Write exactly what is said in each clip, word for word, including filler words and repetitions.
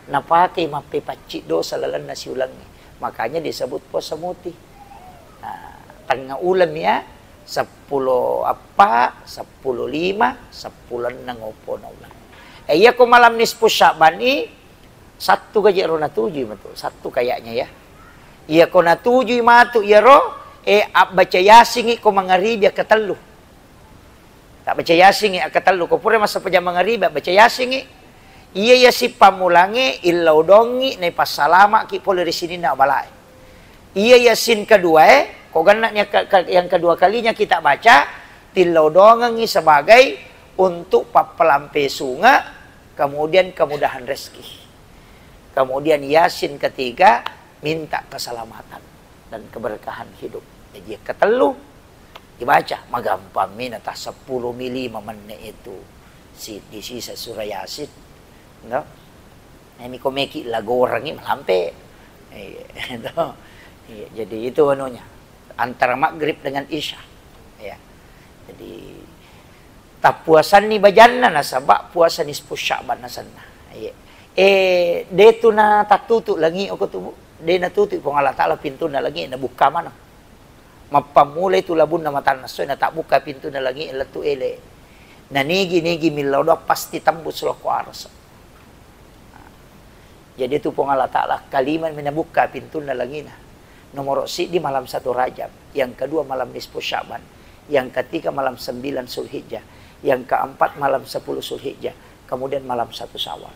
Napakei mappepacci dosa lalenna siulengnge. Makanya disebut puasa muti. Nah, tengnga uleng ya, seppulo eppa, seppulo lima, seppulo enneng oppona uleng. Eh, iya ko malam nisfu Sya'ban i, Sattu gaje ro natujui matu, Sattu kayaknya ya. Iya ko natujui matu iyaro, eh, abbaca Yasingi ko mangaribi akkatellu. Tak baca Yasingi akkatellu, ko pura massempajang mangaribi, abbaca Yasingi. Iya Yasin pammulangnge, illau dongi, naipassalamaki pole ri sininna abalae. Iya Yasin kedua e, ko genna'ni ke-, ke-, yang kedua kalinya kita baca, tillau dongengi sebagai untuk pappelampe sunge, kemudian kemudahan rezeki. Kemudian Yasin ketiga, minta keselamatan dan keberkahan hidup. Jadi, yang ketellu dibaca, magampang mi na ta seppulo mi lima menne itu si, di sisa surah Yasin. No? Eh, miko meki lagorangi malampe. Iya, itu. Iya, jadi itu anunya. Antara maghrib dengan isya. Ya. Jadi, tappuasanni bajanna nasaba puasa nisfu Sya'ban nasenna. Iya. Eh, de tu na tattutu langi oko tu, Bu. De natutu Puang Allah Ta'ala pintunna langi, nabukka maneng. Mappammulai tu labunna matanna essoe, natabbukka pintunna langi lettu ele. Nanigi-nigi millau doang pasti tembus lokko arasa. Jadi tu Puang Allah Ta'ala kalima menabukka pintunna langina. Nomor siddi malam satu Rajab, yang kedua malam nisfu Sya'ban, yang ketiga malam sembilan Zulhijjah, yang keempat malam sepuluh Zulhijjah, kemudian malam satu Syawal.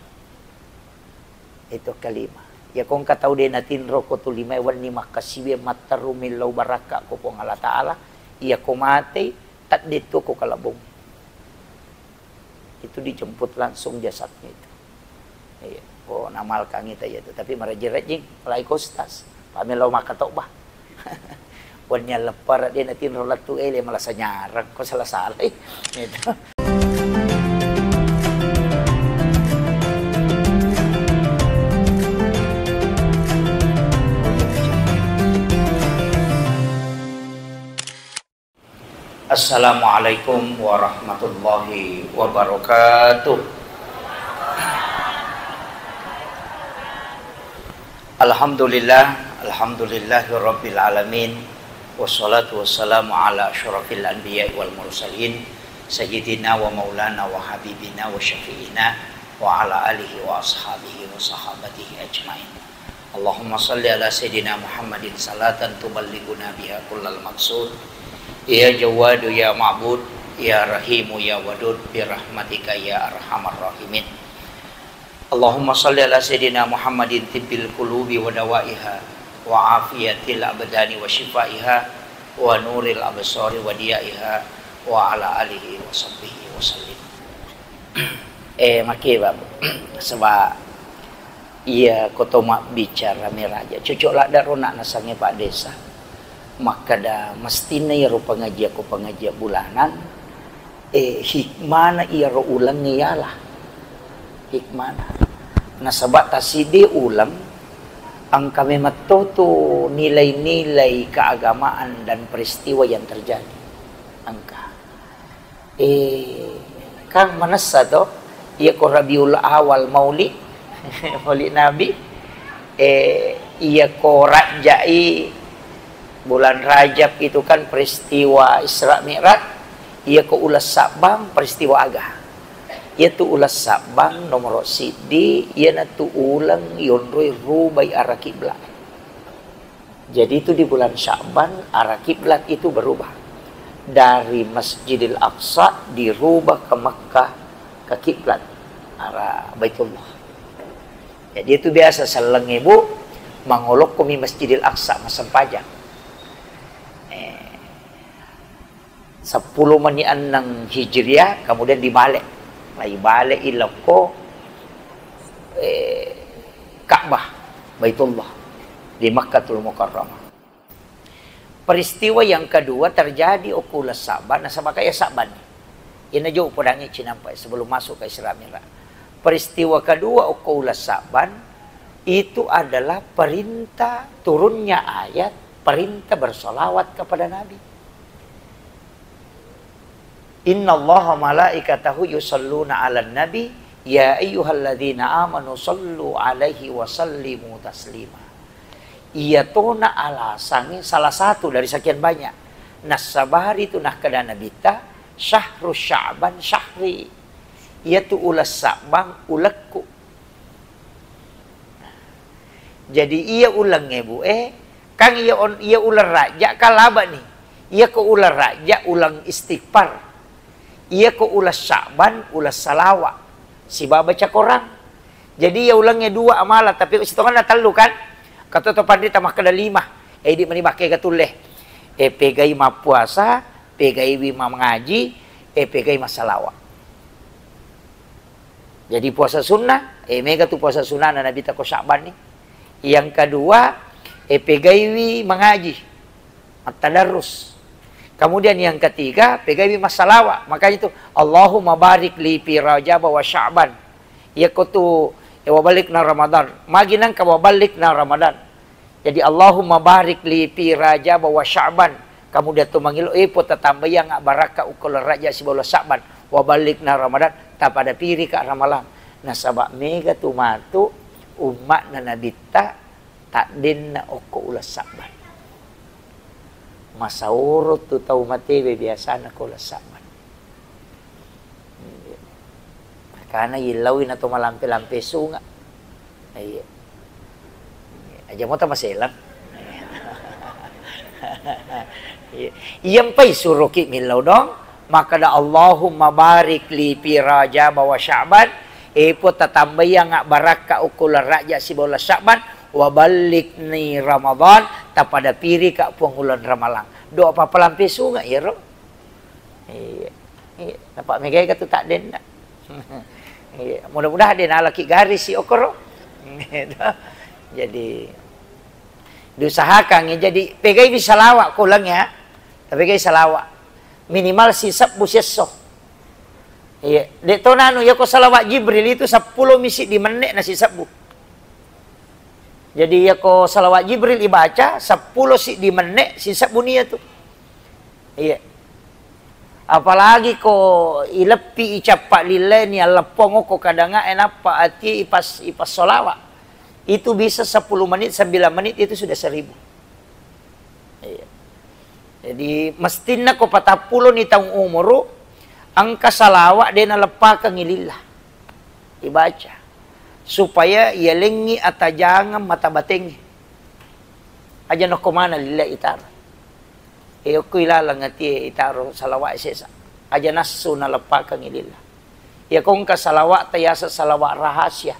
Itu kelima. Ya, ko engka tau de natinro ko tu lima wenni makkasiwi matteru millau barakka ko Puang Allah Ta'ala, iya ko matei, tadde tu ko kalabung. Itu dijemput langsung jasadnya itu. Iya. Oh, namalkangi ta iya tu. Tapi marejing-rejing, apalagi ko ustaz. Pamelo makkatobba. Wenni alleppara de natinro lettu ele, malasa nyarang ko sala-salai. Gitu. Assalamualaikum warahmatullahi wabarakatuh. Alhamdulillah, alhamdulillahi rabbil alamin. Wassalatu wassalamu ala asyrafil anbiya'i wal mursalin, sayyidina wa maulana wa habibina wa syafi'ina wa ala alihi wa ashabihi wa sahabatihi ajmain. Allahumma salli ala sayyidina Muhammadin salatan tuballighuna biha kullal maqsud. Ya Jawwadu ya Ma'bud, ya Rahimu ya Wadud, bi rahmatika ya arhamar rahimin. Allahumma salli ala sayyidina Muhammadin tibbil qulubi wa dawaiha, wa afiyatil abdani wa syifaiha, wa nuril absari wa diyaiha, wa ala alihi wa sahbihi wa sallim. Eh, makkeda, Bu. Saba iya ko to mabbicara meraja. Cocok ladda ro nak nasangnge Pak Desa. Makkeda mestinna iyaro pengajian ko pengajian bulanan, eh, hikmana iyaro ulengnge iyalah. Hikmana. Nasaba tasiddi uleng engka memetto tu nilai-nilai keagamaan dan peristiwa yang terjadi. Engka. Eh, kan manessa to, iya ko Rabiul Awal Maulid, Maulid Nabi, eh, iya ko Rajja'i bulan Rajab itu kan peristiwa Isra Mi'raj, iya ko uleng Sabbang peristiwa aga. Iya tu uleng Sabbang nomor siddi, iyana tu uleng yonroi rubai arah kiblat. Jadi itu di bulan Sya'ban, arah kiblat itu berubah. Dari Masjidil Aqsa dirubah ke Mekah, ke kiblat, arah Baitullah. Jadi itu biasa selleng ibu mangolokkomi Masjidil Aqsa massempajang. Eh, seppulo meni enneng Hijriah, kemudian dibalik. Nah, ibalik ilokko, eh, Ka'bah, Baitullah, di Makkatul Mukarramah. Peristiwa yang kedua terjadi okko uleng Saban, nasaba kaya Saban. Ina jauh podangi cinampai sebelum masuk ke Isra Mi'raj. Peristiwa kedua okko uleng Saban itu adalah perintah turunnya ayat perintah bersolawat kepada Nabi. Innallaha malaikatahu yusalluna 'alan nabi, Ya ayyuhalladzina amanu sallu alaihi wa sallimu taslima. Iyatona alasangnge salah satu dari sekian banyak. Nassabari tu nakkeda Nabitta, "Syahru Sya'ban syahri." Iyatu uleng Sya'ban ulekku. Jadi iya ulengnge, Bu, eh, kan iya on-, iya uleng Rajab kan labani. Iya ko uleng Rajab uleng istighfar. Iya ko uleng Sya'ban uleng salawa. Sibawa baca Quran. Jadi iya ulengnge dua amala, tapi sitongenna tellu kan? Kato to panrita makkeda lima. Eh, idi mani bakke gatulle. Eh, pegai mappuasa, pegaiwi mangaji, eh, pegai massalawa. Jadi puasa sunnah, eh, mega tu puasa sunnah na Nabitta ko Sya'ban ni. Yang kedua, eh, pegaiwi mangaji, mattadarrus. Kemudian yang ketiga, pegaiwi massalawa. Makanya itu, "Allahumma barik li fi Rajab wa Sya'ban." Iya ko tu, eh, wa balikna Ramadan. Magi nangka wa balikna Ramadan. Jadi, "Allahumma barik li fi Rajab wa Sya'ban." Kemudian tu mangilo, "Eh, Puang, tatambaiang barakka okko uleng Rajab sibawa uleng Sya'ban. Wa balikna Ramadan, tapada pirika Ramalang." Nasaba mega tu matu umma'na Nabitta taddenna okko uleng Sya'ban. Masaoro tu tau matewe biasana ko uleng Sya'ban. Makana illaui na to malampe-lampe sunga. Iya. Aja mo tamaselang. Iya. Iyampai suroki millau dong. Makkeda, "Allahumma barik li fi Rajab wa Sya'ban." Eh, Puang, tatambaiang barakka okko uleng Rajab sibawa uleng Sya'ban. Wa ballighni Ramadan. Tapada pirika Puang uleng Ramalang. Doa pappalampe sunga iyaro. Iya. Iya, nappa megai ka tu taddenna. Iya, mudah-mudahan de nalaki garisi okoro. Gitu. Jadi, diusahakan ya, jadi pegaiwi salawa ko uleng ya. Tapi pegai salawa. Minimal sisebbu siesso. Iya, de to nanu ya ko salawat Jibril itu seppulo mi siddi menne na sisebbu. Jadi ya ko salawat Jibril ibaca seppulo siddi menne sisebbu nia tu. Iya. Apalagi ko ileppi icappa lilleni alleppong ko kadangnga e nappa atie ipas-, ipassolawat. Itu bisa sepuluh menit, sembilan menit itu sudah seribu. Iya. Jadi mestinna ko patappulo ni taung umuru engka salawat de naleppakeng lillah. Ibaca. Supaya yalengngi atajangeng mata batengnge. Aja nokko mana lillah itaro. E, okko ilaleng atie itaro salawat sesa. Aja nassu naleppakengngi lillah. Iya ko engka salawat tayaseng salawat rahasia.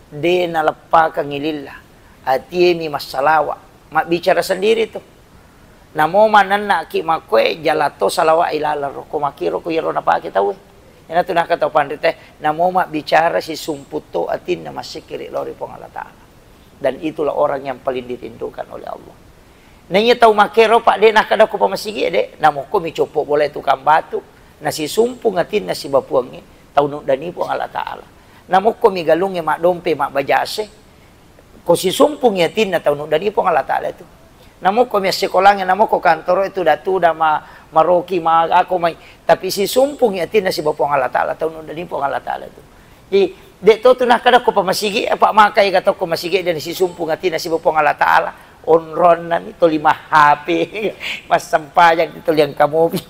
De naleppakengngi lillah. Atie mi massalawa. Mabbicara sendiri tu. Namo manennaki makkoe jalato salawat ilaleng ro ko makkiro ko iyaro napake tauwe. Iyanatu nakkeda tau panrita, namo mabbicara sisumpu to atinna massikkiri lao ri Puang Allah Ta'ala. Dan itulah orang yang paling dirindukan oleh Allah. Naiya tau makkero, Pak, de nakkeda ko pamasigi de, namokko mi coppo bola tukang batu, nasisumpung atinna sibawa Puangnge, tau nuddani Puang Allah Ta'ala. Namokko mi galungnge maddompe mabbajase, ko sisumpung atinna tau nuddani Puang Allah Ta'ala itu. Namokko mi assikolangnge, namokko kantoro itu datu dama maroki ma ako mai, tapi sisumpung atinna sibawa Puang Allah Ta'ala, tau nuddani Puang Allah Ta'ala itu. Jadi, de to tu nakkeda ko pamasigi, apa makai ga to ko masigi dan sisumpung atinna sibawa Puang Allah Ta'ala, onronna mi toli ma H P, massempajang toli engka mopi.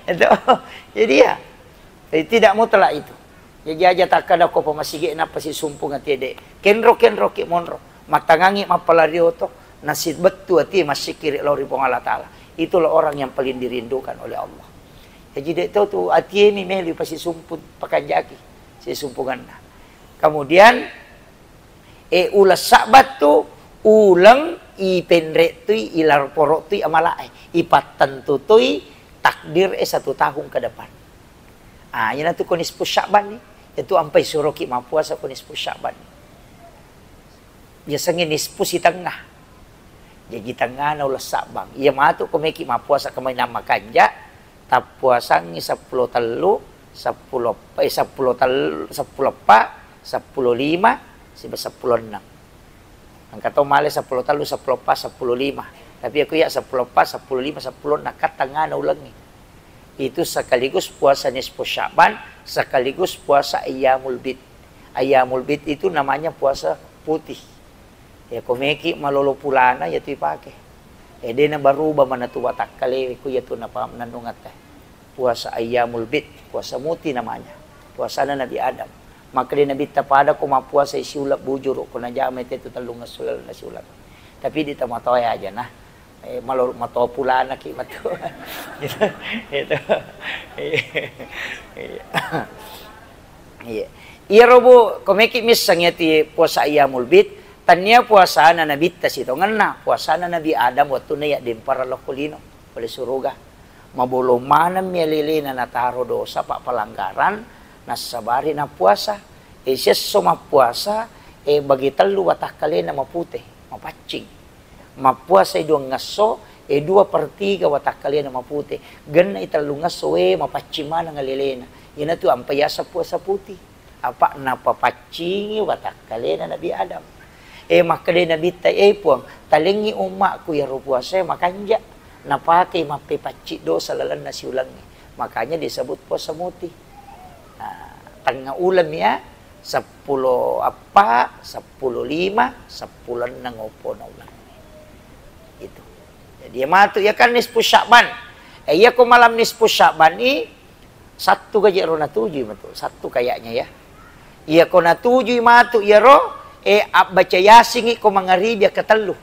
Itu. Jadi ya, jadi tidak mutlak itu. Jadi aja takkeda ko pamasigi nappa sisumpung atie de. Kenro-kenro ki monro. Mattangangi mappalario to, nasibettu atie massikkiri lao ri Puang Allah Ta'ala. Itulah orang yang paling dirindukan oleh Allah. Jadi de to tu atie mi melu pasisumpung pakanjaki. Sisumpunganna. Kemudian, e, uleng Sa'ban tu uleng ipenre tui, ilarporo tui amalae, ipattentu tui takdir e satu tahun ke depan. Ah, iyanatu ko nisfu Sa'ban ni, itu ampai suroki mappuasa ko nisfu Sa'ban ni. Biasangnge nisfu sitengnga. Jaji tengngana uleng Sa'ban. Iya matu ko meki mappuasa kemainang makanja, tappuasangngi seppulo tellu, seppulo, eh, seppulo tellu, seppulo eppa, seppulo lima, siba seppulo enneng. Engka to male seppulo tellu, seppulo eppa, seppulo lima. Tapi aku iya seppulo eppa, seppulo lima, seppulo enneng, kan tengngana ulengnge. Itu sekaligus puasa nisfu Sa'ban, sekaligus puasa ayyamul bid. Ayyamul bid itu namanya puasa putih. Ya, ko meki malolo pulana, ya tu ipake. Eh, dena baruba manatu watakkalewe ku ya tu napa nannungetta. Puasa ayyamul bid, puasa muti namanya. Puasana Nabi Adam. Maka de Nabitta pada ko mappuasa siuleng bujuru, ko najama te tu tellung esso lalenna siuleng. Tapi di tamatoa aja nah. Eh, malo-, matoa pulana ki matu. Gitu. Gitu. Iya. Iya. Iyaro, Bu, ko meki misseng iya ti puasa ayyamul bid, tania puasana Nabitta sitongenna, puasana Nabi Adam wettunna yaddempareng lokko lino, pole suruga. Mabolong maneng mi alelena nataro dosa, pa pelanggaran, nassabari nappuasa. E, siesso mappuasa, e, bagi tellu watakkalena mapute, mapaccing. Mappuasai duangngesso, e, dua per tiga watakkalena mapute. Gennai tellungngesso, we, mapaccing maneng alelena. Iyanatu ampa yaseng puasa putih. Apa napapaccingi watakkalena Nabi Adam. E, makkeda Nabitta, "E Puang, talengngi ummakku iyaro puasae makanja, napakei mappepacci dosa lalenna siulengnge." Makanya disebut puasa muti. Nah, tengnga uleng ya, seppulo eppa, seppulo lima, seppulo enneng oppona uleng. Itu. Jadi, iya matu, iya kan nisfu Sya'ban. Eh, iya ko malam nisfu Sya'ban i, Sattu gaji ro natujui matu, Sattu kayaknya ya. Iya ko natujui matu iyaro, eh, abbaca Yasingi ko mangaribi akkatellu.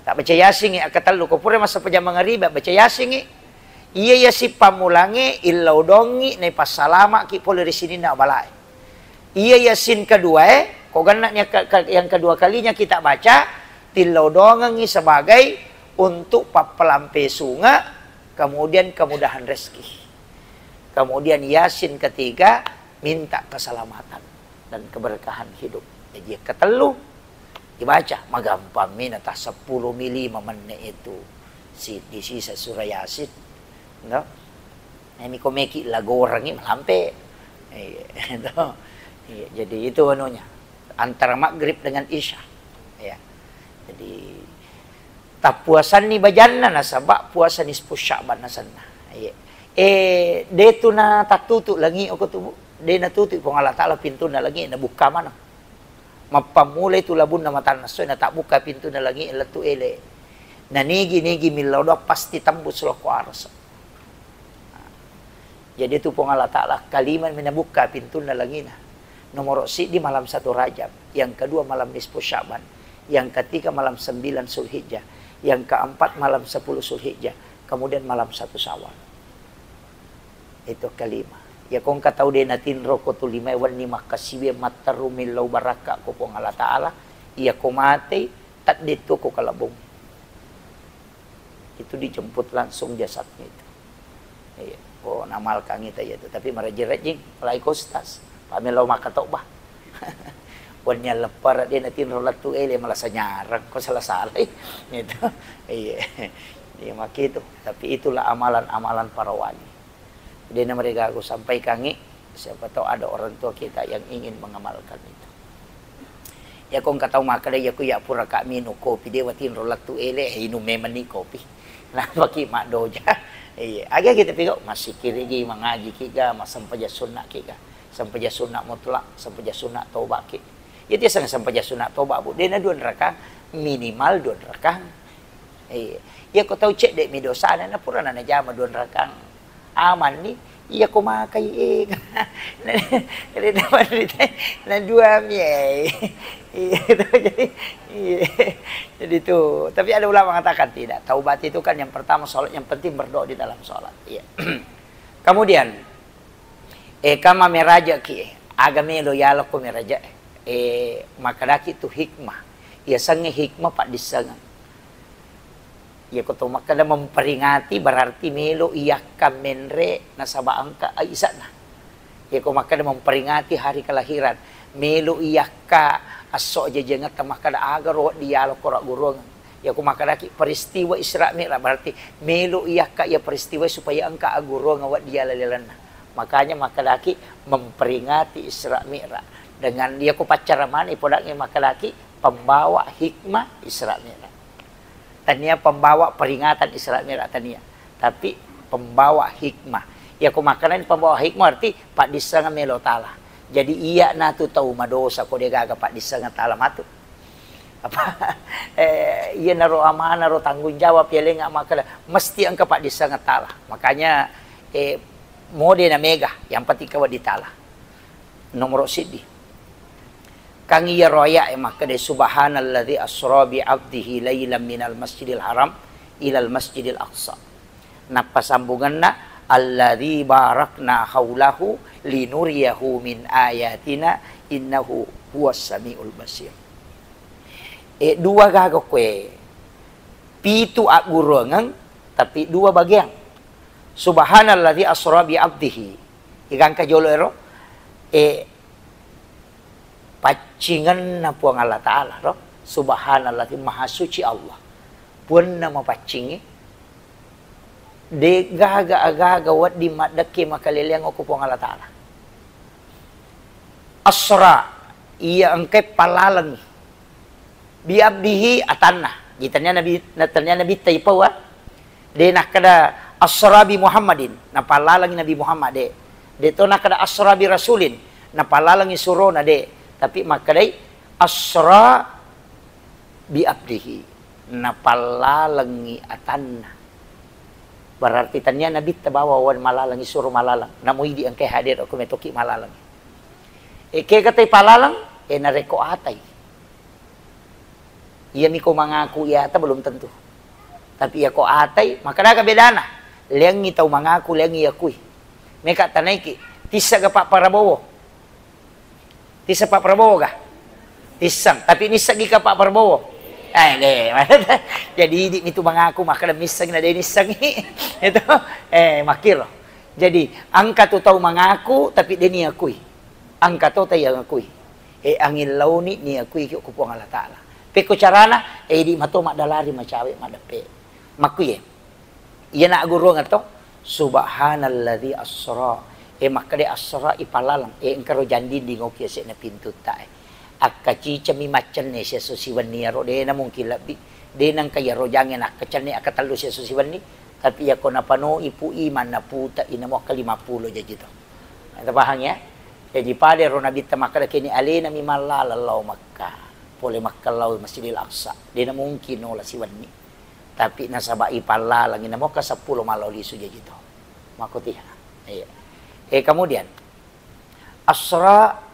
Tak baca Yasingi akkatellu, ko pura massempajang mangaribi, abbaca Yasingi. Iya Yasin pammulangnge, illaudongngi, naipassalama'ki pole ri sininna abalae. Iya Yasin kedua e, ko genna'ni ke-, ke-, yang kedua kalinya kita baca, tillaudongengngi sebagai untuk pappelampe sunge, kemudian kemudahan rezeki. Kemudian Yasin ketiga, minta keselamatan dan keberkahan hidup. Jadi, yang ketellu dibaca, magampang mi na ta seppulo mi lima menne itu si, disisa surah Yasin. No? Ini ko meki lagorangi malampe. Iya, itu. Iya, jadi itu anunya. Antara maghrib dengan isya. Ya. Jadi, tappuasanni bajanna nasaba puasa nisfu Sya'ban nasenna. Iya. Eh, de tu na tattutu langi oko tu, Bu. De natutu Puang Allah Taala pintunna langi, nabukka maneng. Mappammulai tu labunna matanna essoe, natabbukka pintunna langi lettu ele. Na nigi-nigi millau doang pasti tembus lokko arasa. Jadi tu Puang Allah Taala kalimami nabukka pintunna langina. Nomoro siddi malam satu Rajab, yang kedua malam nisfu Sya'ban, yang ketiga malam sembilan Zulhijjah, yang keempat malam sepuluh Zulhijjah, kemudian malam satu Syawal. Itu kelima. Ya ko engka tau de natinro ko tu lima wenni makkasiwi matteru millau barakka ko Puang Allah Taala, iya ko matei, tadde tu ko kalebung. Itu dijemput langsung jasadnya itu. Iya, ko namalkangi ta iya tu. Tapi marejjing-rejjing, apalagi ko ustaz. Pamelo makkatobba. Wenni alleppara de natinro lettu ele, malasa nyarang, ko salah-salah. Gitu. Iya. Iya, makitu. Tapi itulah amalan-amalan para wali. De na marigaga sampaikangi, siapa tahu ada orang tua kita yang ingin mengamalkan itu. Ya ko engka tau makkeda, "Ya ku ya pura ka minung kopi, de watinro lettu ele, eh, inung memenni kopi." Napaki maddoja. Iya, aga kita pigau, massikirigi, mangajiki ga, massempajang sunna ki ga. Sempajang sunna mutlak, sempajang sunna toba ki. Ya tiaseng sempajang sunna toba, Bu, de na dua rakang, minimal dua rakang. Iya. Iya ko tau cedde mi dosana, na pura na najama dua rakang. Amanni, iya ko makai, eh. Na dua mi, eh. Iya, gitu. Jadi, iya. Jadi itu, tapi ada ulama mengatakan tidak. Taubat itu kan yang pertama sholat, yang penting berdoa di dalam sholat. Iya. Kemudian, eh, kama meraja ki, eh. Aga melo yalo ko meraja, eh. Eh, makadaki tu hikmah. Iya sange hikmah paddissengeng. Iya ko to makkeda memperingati berarti melo iyakka menre nasaba engka isa'na. Iya ko makkeda memperingati hari kelahiran, melo iyakka esso ajajangetta makkeda aga ro wedding yalo ko ragguruang. Iya ko makkedaki peristiwa Isra Mi'raj berarti melo iyakka iya peristiwa supaya engka agguruang wedding yala-, lalenna. Makanya makkedaki memperingati Isra Mi'raj. Dengan iya ko paccara mani podangngi makkedaki pembawa hikmah Isra Mi'raj. Tania pembawa peringatan Isra Mi'raj tania, tapi pembawa hikmah. Iya ko makkedani pembawa hikmah berarti paddissengeng melo tala. Jadi, iya natu tau madosa ko de gaga paddissengeng tala matu. Apa, eh, iyanaro amanah ro tanggung jawab iya lenga makkeda, mesti engka paddissengeng tala. Makanya, eh, mode na mega, yang penting kawa ditala. Nomoro siddi. Kang iyaro aya'e makkeda, "Subhanalladzi asra bi abdihi lailan minal masjidil haram ilal masjidil aqsa." Nappasambungenna, "Alladzi barakna haulahu linuriyahu min ayatina innahu huwas samiul basir." E, dua gaga koe. Pitu agguruangeng, tapi dua bagiang. Subhanalladzi asra bi abdihi. Igangka jolo ero, e, paccingenna Puang Allah Ta'ala, ro. Subhanalladzi, maha suci Allah. Puanna mapaccingi, de gaga agaga wedding maddekke makaleleang okko Puang Allah Ta'ala. Asra, iya engkai pallalengi. Bi abdihi atanna. Di tania Nabi, na tania Nabitta ipawa. De nakkeda asra bi Muhammadin, napallalengi Nabi Muhammad, de. De to nakkeda asra bi rasulin, napallalengi surona, de. Tapi makkedai asra bi abdihi, napallalengi atanna. Berarti tania Nabitta bawa wan mallalengi, suro mallaleng. Namo idi engkai hadir, aku metoki mallalengi. E, kega tai pallaleng, e, narekko atai. Iyami ko mangaku iyata belum tentu. Tapi iya ko atai, maka daga bedana. Leangi tau mangaku, leangi yakui. Meka tanaiki, tissega Pak Prabowo. Tissa Pak Prabowo ga? Tisseng. Tapi nisseggi ka Pak Prabowo? Eh, de. Jadi idi mitu mangaku, maka missengi na de nissengi. Itu. Eh, makkiro. Jadi, engka tu tau mangaku, tapi de niakui. Engka to tau iangakui. E, angin launi niakui ki ku Puang Allah Ta'ala. Pekko carana, e, idi mato maddalari macawe maddeppe. Makkuye. Iyana agguruang to, subhanalladzi asra. E, makkeda asra ipallaleng. E, engkaro janding dingoki ase'na pintutta, e. Akkacicami maccenne siesso siwenni aro, de namungkin lebbi. De nengka iyaro jange nakkacenne akkatellu siesso siwenni. Tapi iyako napanoi pu iman naputa inamo akka lima pulo jaji to. Tapahang ya? Jaji pada ero Nabitta makkeda keni alena mi mallaleng lao Makkah. Pole Makkah lao Masjidil Aqsa. De namungkin nola siwenni. Tapi nasaba ipallalengi namoka seppulo malao lisu jaji to. Makotiha. Iya. Eh, kemudian, asra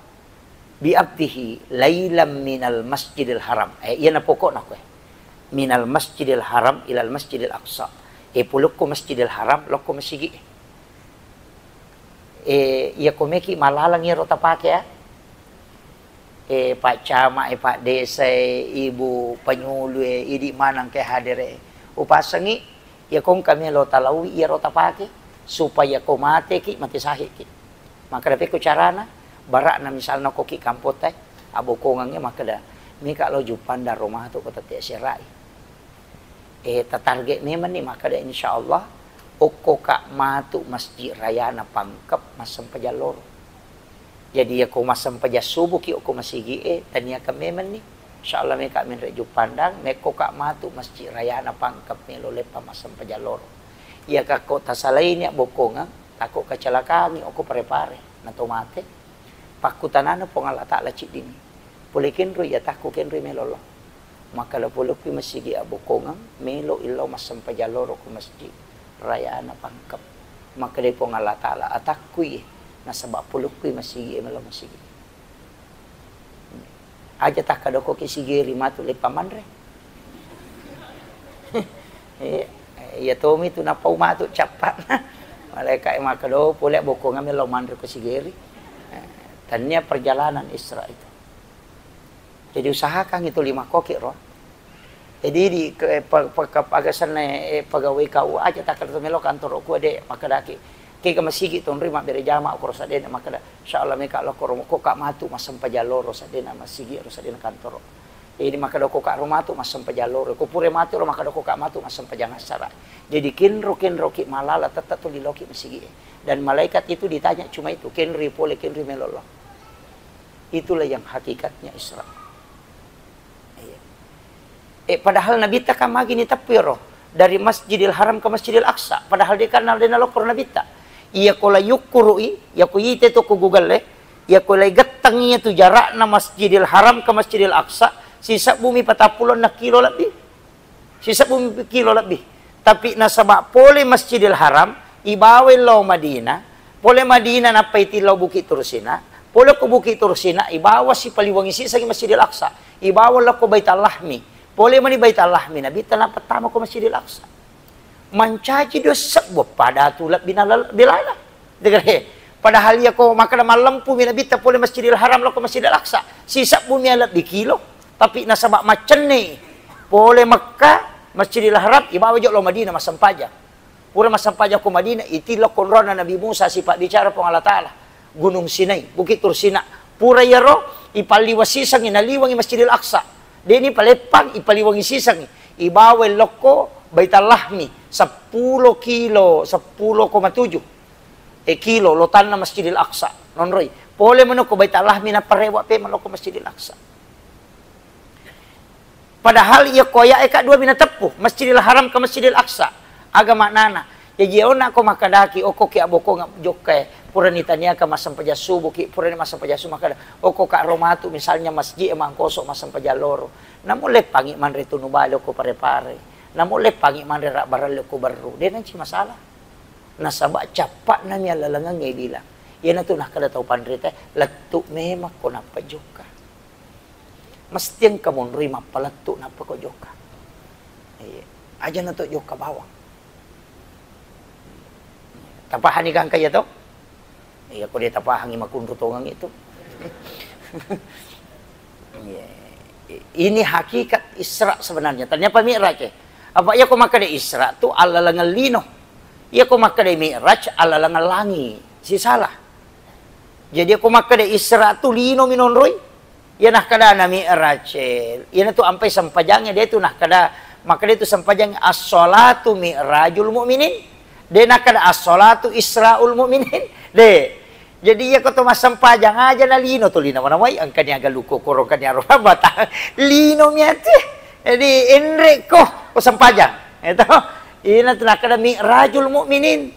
bi abdihi lailam minal masjidil haram. Eh, iya napokokna koe. Minal masjidil haram ilal masjidil aqsa. Eh, pulukku masjidil haram, lokku masigi. Eh, iya komeki malaleng iyaro tapake, ya. Eh, Pak Camat, eh, Pak Desa, eh, Ibu Penyuluh, eh, idi maneng ke hadere. Upasengi, iya kongka melo talaui iyaro tapake, supaya ko mateki, mate sahiki. Makkeda pekko carana, bara'na misalna koki kampota, eh, abokongeng, eh, makkeda, mika lo Juppandang ro matu ko tette serai. Eh, tatarget memenni makkeda, insya Allah, okkoka matu Masjid Rayana Pangkep massempajang loro. Jadi, iyako massempajang subuki okko masigi e, taniakan memenni. Insya Allah, meka menre Juppandang, mekkoka matu Masjid Rayana Pangkep melo leppa massempajang loro. Iyaka ko tasalaini abbokongeng, takko kecelakaan okko Parepare, nato mate. Pakkutanana Puang Allah Ta'ala ciddimi. Pole kenroi atakku kenroi melo lo. Makkeda polokkui masigi abbokongeng, melo illau massempajang loro ko masjid rayana Pangkep. Makkedai Puang Allah Ta'ala, atakkui, nasaba polokkui masigi e melo masigi. Aja takkadokoki sigeri matu leppa manre. Eh, iya tomi tu napau matu cappa. Malaika e makkeda, oh, pole abbokongeng melo manre ko sigeri. Eh, tania perjalanan Isra itu. Jadi usahakan itu lima koki ro. Jadi di ke, pe, pe, ke, aga senna, eh, pegawai K U A aja takkato melo kantoro ku de makkedaki. Kega masigi tonri mabbere jama ko rosa de makkeda. Insya Allah meka lo ko romo ko ka matu massempajang loro sadena masigi ro sadena kantoro. Jadi makkeda ko ka ro matu massempajang loro. Ko pure matu ro makkeda ko ka matu massempajang assara. Jadi kenro kenro ki malala tetap tu liloki masigi e. Dan malaikat itu ditanya cuma itu, kenri pole kenri melo lo. Itulah yang hakikatnya Isra. Iya. Eh, padahal Nabitta kan magi ni teppi ro dari Masjidil Haram ke Masjidil Aqsa. Padahal dia kan de nalokor Nabitta. Iya ko la yukkurui, iya ko ite to ko Google e. Iyako laigetteng iyatu jarakna Masjidil Haram ke Masjidil Aqsa, sisebbumi patappulo enneng kilo lebbi. Sisebbumi kilo lebbi. Tapi nasaba pole Masjidil Haram, ibawai lao Madinah, pole Madinah nappai tillau Bukit Tursina, pole ko Bukit Tursina, ibawa sipaliwangi sisengi Masjidil Aqsa, ibawa lao ko Baitul Lahmi, pole mani Baitul Lahmi, Nabitta napattama ko Masjidil Aqsa. Mancaji dua sebbu pada tu lebbi nala-, lebbi lala. Degre. Padahal iyako makkeda mallempumi Nabitta pole Masjidil Haram lao ko Masjidil Aqsa, sisebbumi lebbi kilo. Tapi nasaba maccenni pole Mekka, Masjidil Haram, ibawa jo lao Madinah massempajang. Pura massempajang ko Madinah, itillau ko onronna Nabi Musa sipabbicara Puang Allah Taala. Gunung Sinai, Bukit Tursina. Pura iyaro, ipalliwa sisengi, naliwangi Masjidil Aqsa. Deni paleppang, ipaliwangi sisengi. Ibawai lokko Baitul Lahmi, seppulo kilo, seppulo koma tujuh, eh, kilo lotanna Masjidil Aqsa. Nonroi. Pole mano ko Baitul Lahmi, naparewa pe malokko Masjidil Aqsa. Padahal iya ko aya'e ka dua mi nateppu, Masjidil Haram ke Masjidil Aqsa. Aga maknana? Jaji onna ko makkedaki, okko ki abokong jokka e, purani taniaka massempajang subuh ki, purani massempajang subuh makkeda, okko ka ro matu misalnya masjid e mangkoso massempajang loro. Namo leppangi manre tunu bale okko Pare-Pare. Namo leppangi manre rabbaralle okko Berru. De nanci masalah. Nasaba cappa'na mi allalengengnge bilang. Iyanatu nakkeda tau panrita, lettu memang ko nappa jokka. Mesti engka monroi mappalettu nappa ko jokka. Iya. Aja na to jokka bawang. Tapahani gangka iya to? Iya, ko de tapahangi makunru tongeng itu. Iya. Ini hakikat Isra sebenarnya. Ternyata Mi'raj, eh. Apa iya ko makkeda Isra tu allalengeng lino. Iya ko makkeda Mi'raj allalengeng langi. Sisala. Jadi, ko makkeda Isra tu lino mi nonroi. Iya nakkeda na Mi'raj, eh, iyana tu ampai sempajangnge, de tu nakkeda, makkeda tu sempajangnge, "As-sholatu mi'rajul mu'minin." De nakkeda, "As-sholatu isra'ul mu'minin." De. Jadi, iya ko to massempajang aja na lino tu lino mana wai, engkani aga luko koro, engkani aro batang. Lino mi ati. Jadi, enre ko, ko sempajang. Itu. Ina tu nakkeda mi'rajul mu'minin.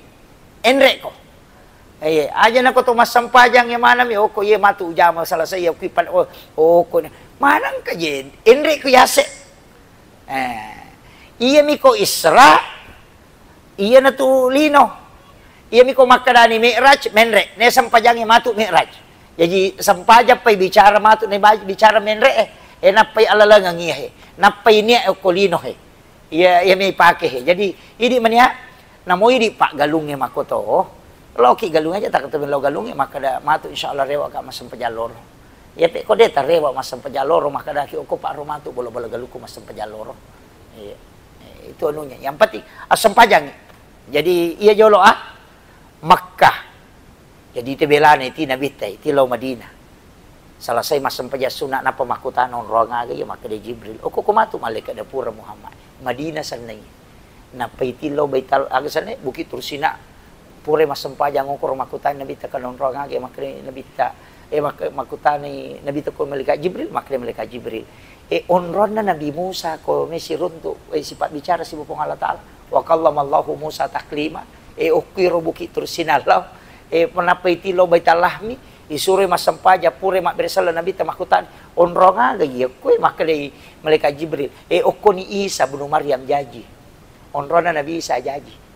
Enre ko. Eh, aja nako to massempajang ya manami, oko ye matu ujama selesai ya kui pal-, oh, oko ni. Manang ka je, enre ku yase. Eh, iya mi ko Isra, iya na tu lino. Iya mi ko makkadani Mi'raj, menre. Ne sempajangi matu Mi'raj. Jadi sempajang pai bicara matu ne ba-, bicara menre, eh. Eh, nappai alalengeng iya he. Nappai nia oko lino he. Iya, iya mi pake he. Jadi, idi mania, namo idi paggalungnge makoto. Loki galung aja, tak ketemu lo galungnge, makkada matu insyaallah rewa ka massempajang loro. Iya pe ko de tarewa massempajang loro, makkada ki oko pak ro matu bola-bola galukku massempajang loro. Iya. Eh, itu anunya. Yang penting, assempajangi. Jadi, iya jolo ah. Makkah. Jadi, itu belana iti Nabitta, iti lao Madinah. Selesai massempajang sunna, nappa makkutana onroang aga iya, makkeda Jibril, "Oko ko matu malaikat da pura Muhammad. Madinah sennai." Nappa iti lao Baital, aga sennai, Bukit Tursina. Pura massempajang okoro makkutana Nabitta, kana onroang aga iya, makkeda Nabitta, eh, mak-, makkutanai Nabitta ko malaikat Jibril, makkeda malaikat Jibril. Eh, onroanna Nabi Musa ko mesi runtu, eh, sipabbicara siba Puang Allah Taala. Wa kallamallahu Musa taklima. Eh, okkuiro Bukit Tursina lao. Eh, nappa iti lao Baitul Lahmi, isuroi massempajang, purai mabbere selleng Nabitta makkutana, "Onrong aga iya koe?" Makkedai malaikat Jibril, "Eh, okkoni Isa bunu Maryam jaji. Onronna Nabi Isa jaji."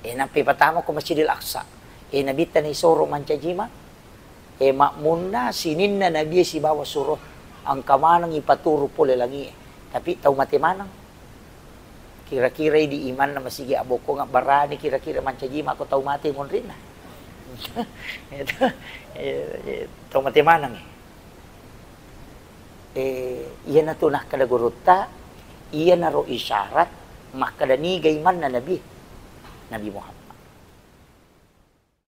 Eh, nappa ipatama ko Masjidil Aqsa. Eh, Nabitta naisoro mancaji imang. Eh, makmunna sininna Nabie sibawa suro, engka maneng ipaturu pole langie. Tapi tau mate maneng. Kira-kira idi imanna masigi abbokkong abbarani kira-kira mancaji mako tau mate monrinna. Itu, eh, eh, tau mate maneng. Eh, iyanatu nakkeda gurutta, iyanaro isyarat makkeda niga imanna Nabi, Nabi Muhammad.